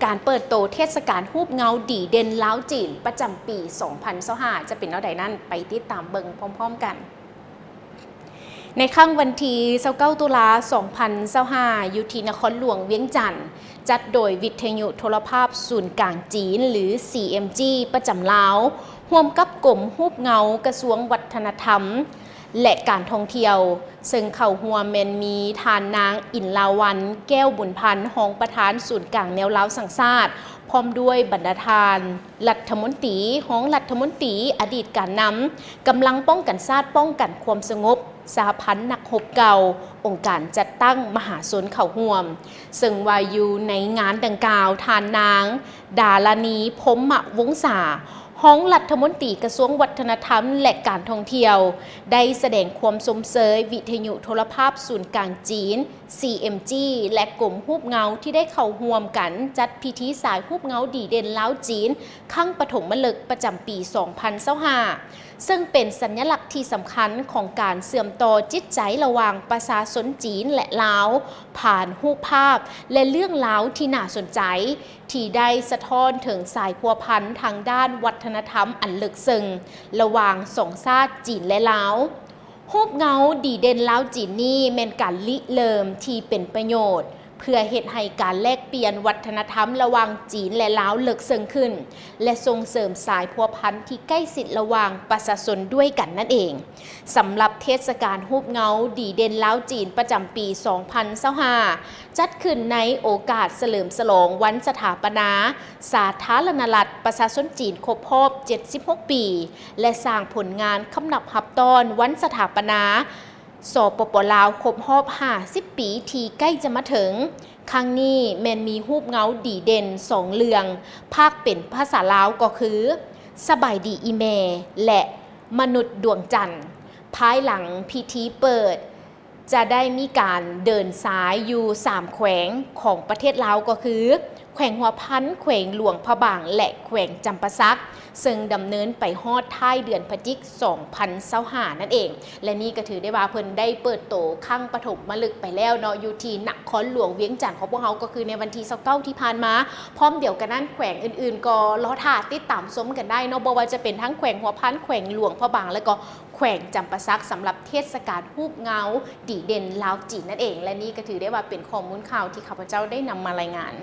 ການເປີດໂຕເທດສະການຮູບເງົາດີເດັ່ນລາວ-ຈີນ ປະຈຳປີສອງພັນຊາວຫ້າ ຈະເປັນແນວໃດນັ້ນ ໄປຕິດຕາມເບິ່ງພ້ອມໆກັນ. ໃນຄ່ຳວັນທີຊາວເກົ້າ ຕຸລາ ສອງພັນຊາວຫ້າ ຢູ່ທີ່ນະຄອນຫຼວງວຽງຈັນ, ຈັດໂດຍວິທະຍຸໂທລະພາບສູນກາງຈີນ ຫຼື ຊີເອັມຈີ ປະຈຳລາວ, ຮ່ວມກັບກົມຮູບເງົາ ກະຊວງວັດທະນະທຳ ແລະ ການທ່ອງທ່ຽວ, ເຊິ່ງເຂົ້າຮ່ວມແມ່ນມີທ່ານນາງ ອິນລາວັນ ແກ້ວບຸນພັນ ຮອງປະທານສູນກາງແນວລາວສ້າງຊາດ, ພ້ອມດ້ວຍບັນດາທ່ານລັດຖະມົນຕີ, ຮອງລັດຖະມົນຕີ, ອະດີດການນຳ, ກຳລັງປ້ອງກັນຊາດ, ປ້ອງກັນຄວາມສະຫງົບ, ສະຫະພັນນັກຮົບເກົ່າ, ອົງການຈັດຕັ້ງມະຫາຊົນເຂົ້າຮ່ວມ. ເຊິ່ງວ່າຢູ່ໃນງານດັ່ງກ່າວ, ທ່ານນາງ ດາລານີ ພົມມະວົງສາ, ຮອງລັດຖະມົນຕີກະຊວງວັດທະນະທຳ ແລະ ການທ່ອງທ່ຽວ ໄດ້ສະແດງຄວາມຊົມເຊີຍວິທະຍຸໂທລະພາບສູນກາງຈີນ ຊີເອັມຈີ ແລະ ກົມຮູບເງົາທີ່ໄດ້ເຂົ້າຮ່ວມກັນຈັດພິທີສາຍຮູບເງົາດີເດັ່ນລາວ-ຈີນ ຄັ້ງປະຖົມມະລຶກປະຈຳປີສອງພັນຊາວຫ້າ ເຊິ່ງເປັນສັນຍະລັກທີ່ສຳຄັນຂອງການເຊື່ອມຕໍ່ຈິດໃຈລະຫວ່າງປະຊາຊົນຈີນ ແລະ ລາວ ຜ່ານຮູບພາບ ແລະ ເລື່ອງລາວທີ່ໜ້າສົນໃຈ ທີ່ໄດ້ສະທ້ອນເຖິງສາຍພົວພັນທາງດ້ານວັດທະນະທຳອັນເລິກເຊິ່ງ ລະຫວ່າງສອງຊາດຈີນ ແລະ ລາວ. ຮູບເງົາດີເດັ່ນລາວ-ຈີນນີ້ແມ່ນການລິເລີ່ມທີ່ເປັນປະໂຫຍດ ເພື່ອເຮັດໃຫ້ການແລກປ່ຽນວັດທະນະທຳລະຫວ່າງຈີນ ແລະ ລາວເລິກເຊິ່ງຂຶ້ນ ແລະ ສົ່ງເສີມສາຍພົວພັນທີ່ໃກ້ຊິດລະຫວ່າງປະຊາຊົນດ້ວຍກັນນັ້ນເອງ. ສຳລັບເທດສະການຮູບເງົາດີເດັ່ນລາວ-ຈີນ ປະຈຳປີສອງພັນຊາວຫ້າ ຈັດຂຶ້ນໃນໂອກາດສະເຫຼີມສະຫຼອງວັນສະຖາປະນາສາທາລະນະລັດປະຊາຊົນຈີນຄົບຮອບເຈັດສິບຫົກປີ ແລະ ສ້າງຜົນງານຄຳນັບຮັບຕ້ອນວັນສະຖາປະນາ ສປປ ລາວ ຄົບຮອບຫ້າສິບປີທີ່ໃກ້ຈະມາເຖິງ. ຄັ້ງນີ້ແມ່ນມີຮູບເງົາດີເດັ່ນສອງເລື່ອງ ພາກເປັນພາສາລາວກໍຄື ສະບາຍດີອີ່ແມ່ ແລະ ມະນຸດດວງຈັນ. ພາຍຫຼັງພິທີເປີດ ຈະໄດ້ມີການເດີນສາຍຢູ່ສາມແຂວງຂອງປະເທດລາວ ກໍຄື ແຂວງຫົວພັນ, ແຂວງຫຼວງພະບາງ ແລະ ແຂວງຈຳປາສັກ, ເຊິ່ງດຳເນີນໄປຮອດທ້າຍເດືອນພະຈິກ ສອງພັນຊາວຫ້າ ນັ້ນເອງ. ແລະ ນີ້ກໍຖືໄດ້ວ່າເພິ່ນໄດ້ເປີດໂຕຄັ້ງປະຖົມມະລຶກໄປແລ້ວເນາະ ຢູ່ທີ່ນະຄອນຫຼວງວຽງຈັນຂອງພວກເຮົາ ກໍຄືໃນວັນທີຊາວເກົ້າທີ່ຜ່ານມາ. ພ້ອມດຽວກັນນັ້ນ ແຂວງອື່ນໆກໍລໍຖ້າຕິດຕາມຊົມກັນໄດ້ເນາະ ບໍ່ວ່າຈະເປັນທັງແຂວງຫົວພັນ, ແຂວງຫຼວງພະບາງ ແລະ ກໍ ແຂວງຈຳປາສັກ ສຳລັບເທດສະການຮູບເງົາດີເດັ່ນລາວ-ຈີນນັ້ນເອງ. ແລະ ນີ້ກໍຖືໄດ້ວ່າເປັນຂໍ້ມູນຂ່າວທີ່ຂ້າພະເຈົ້າໄດ້ນຳມາລາຍງານ.